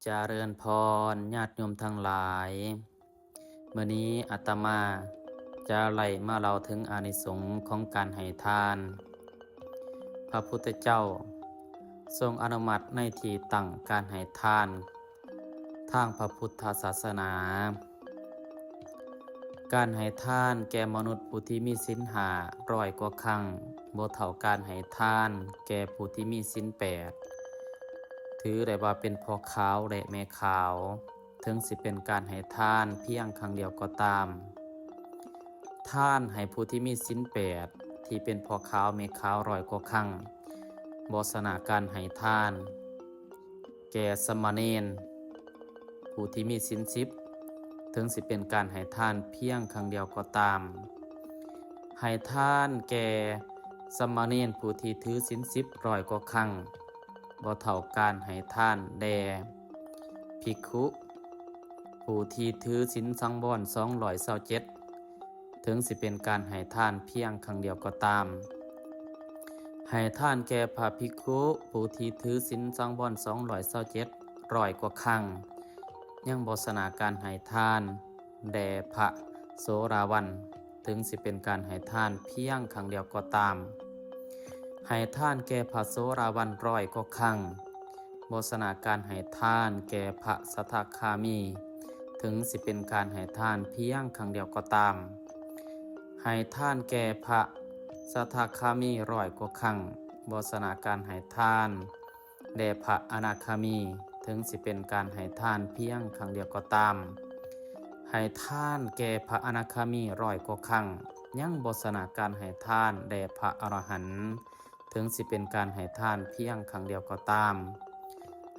ຈະເລີນພອນ ຍາດໂຍມທັງຫຼາຍ, ມື້ນີ້ອາດຕະມາຈະໄຫຼມາເລົ່າເຖິງອານິສົງຂອງການໃຫ້ທານ. ພະພຸດທະເຈົ້າຊົງອະນຸມັດໃນທີ່ຕັ້ງການໃຫ້ທານທາງພະພຸດທະສາສະໜາ. ການໃຫ້ທານແກ່ມະນຸດຜູ້ທີ່ມີສິນຫ້າຮ້ອຍກວ່າຄັ້ງ ບໍ່ເທົ່າການໃຫ້ທານແກ່ຜູ້ທີ່ມີສິນແປດ, ຖືໄດ້ວ່າເປັນພໍ່ຂາວ ແລະ ແມ່ຂາວ, ເຖິງຊິເປັນການໃຫ້ທານພຽງຄັ້ງດຽວກໍຕາມ. ທານໃຫ້ຜູ້ທີ່ມີສິນແປດ ທີ່ເປັນພໍ່ຂາວແມ່ຂາວຮ້ອຍກວ່າຄັ້ງ ບໍ່ຊະນະການໃຫ້ທານແກ່ສາມະເນນຜູ້ທີ່ມີສິນສິບ, ເຖິງຊິເປັນການໃຫ້ທານພຽງຄັ້ງດຽວກໍຕາມ. ໃຫ້ທານແກ່ສາມະເນນຜູ້ທີ່ຖືສິນສິບຮ້ອຍກວ່າຄັ້ງ ບໍ່ເທົ່າການໃຫ້ທານແດ່ພິກຂຸຜູ້ທີ່ຖືສິນສັງວອນສອງຮ້ອຍຊາວເຈັດ, ເຖິງຊິເປັນການໃຫ້ທານພຽງຄັ້ງດຽວກໍຕາມ. ໃຫ້ທານແກ່ພະພິກຂຸຜູ້ທີ່ຖືສິນສັງວອນສອງຮ້ອຍຊາວເຈັດ ຮ້ອຍກວ່າຄັ້ງ ຍັງບໍ່ຊະນະການໃຫ້ທານແດ່ພະໂສລາວັນ, ເຖິງຊິເປັນການໃຫ້ທານພຽງຄັ້ງດຽວກໍຕາມ. ໃຫ້ທານແກ່ພະໂສລາວັນຮ້ອຍກວ່າຄັ້ງ ບໍ່ຊະນະການໃຫ້ທານແກ່ພະສະທາຄາມີ, ເຖິງຊິເປັນການໃຫ້ທານພຽງຄັ້ງດຽວກໍຕາມ. ໃຫ້ທານແກ່ພະສະທາຄາມີຮ້ອຍກວ່າຄັ້ງ ບໍ່ຊະນະການໃຫ້ທານແດ່ພະອະນາຄາມີ, ເຖິງຊິເປັນການໃຫ້ທານພຽງຄັ້ງດຽວກໍຕາມ. ໃຫ້ທານແກ່ພະອະນາຄາມີຮ້ອຍກວ່າຄັ້ງ ຍັງບໍ່ຊະນະການໃຫ້ທານແດ່ພະອະລະຫັນ, ເຖິງຊິເປັນການໃຫ້ທານພຽງຄັ້ງດຽວກໍຕາມ.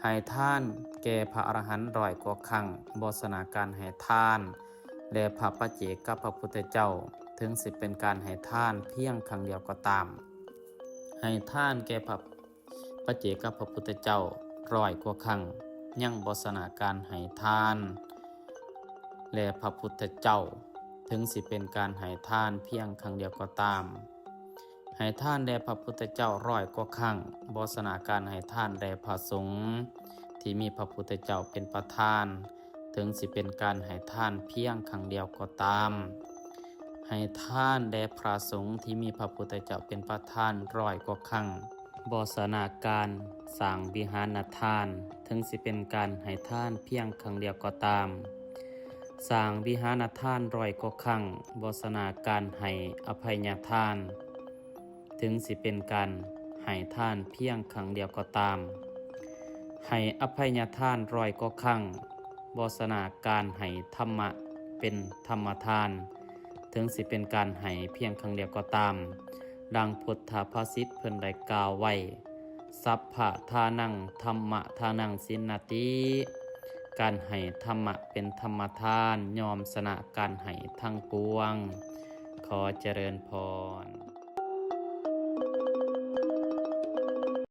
ໃຫ້ທານແກ່ພະອະລະຫັນຮ້ອຍກວ່າຄັ້ງ ບໍ່ຊະນະການໃຫ້ທານແດ່ພະປັດເຈກພະພຸດທະເຈົ້າ, ເຖິງຊິເປັນການໃຫ້ທານພຽງຄັ້ງດຽວກໍຕາມ. ໃຫ້ທານແກ່ພະປັດເຈກພະພຸດທະເຈົ້າຮ້ອຍກວ່າຄັ້ງ ຍັງບໍ່ຊະນະການໃຫ້ທານແດ່ພະພຸດທະເຈົ້າ, ເຖິງຊິເປັນການໃຫ້ທານພຽງຄັ້ງດຽວກໍຕາມ. ໃຫ້ທານແດ່ພະພຸດທະເຈົ້າຮ້ອຍກວ່າຄັ້ງ ບໍ່ຊະນະການໃຫ້ທານແດ່ພະສົງທີ່ມີພະພຸດທະເຈົ້າເປັນປະທານ, ເຖິງຊິເປັນການໃຫ້ທານພຽງຄັ້ງດຽວກໍຕາມ. ໃຫ້ທານແດ່ພະສົງທີ່ມີພະພຸດທະເຈົ້າເປັນປະທານຮ້ອຍກວ່າຄັ້ງ ບໍ່ຊະນະການສ້າງວິຫານະທານ, ເຖິງຊິເປັນການໃຫ້ທານພຽງຄັ້ງດຽວກໍຕາມ. ສ້າງວິຫານະທານຮ້ອຍກວ່າຄັ້ງ ບໍ່ຊະນະການໃຫ້ອະໄພຍະທານ, ເຖິງຊິເປັນການໃຫ້ທານພຽງຄັ້ງດຽວກໍຕາມ. ໃຫ້ອະໄພຍະທານຮ້ອຍກວ່າຄັ້ງ ບໍ່ຊະນະການໃຫ້ທຳມະເປັນທຳມະທານ, ເຖິງຊິເປັນການໃຫ້ພຽງຄັ້ງດຽວກໍຕາມ. ດັ່ງພຸດທະພາສິດເພິ່ນໄດ້ກ່າວໄວ້, ສັບພະທານັງທຳມະທານັງສິນນະຕິ, ການໃຫ້ທຳມະເປັນທຳມະທານ ຍ່ອມຊະນະການໃຫ້ທັງປວງ. ຂໍຈະເລີນພອນ.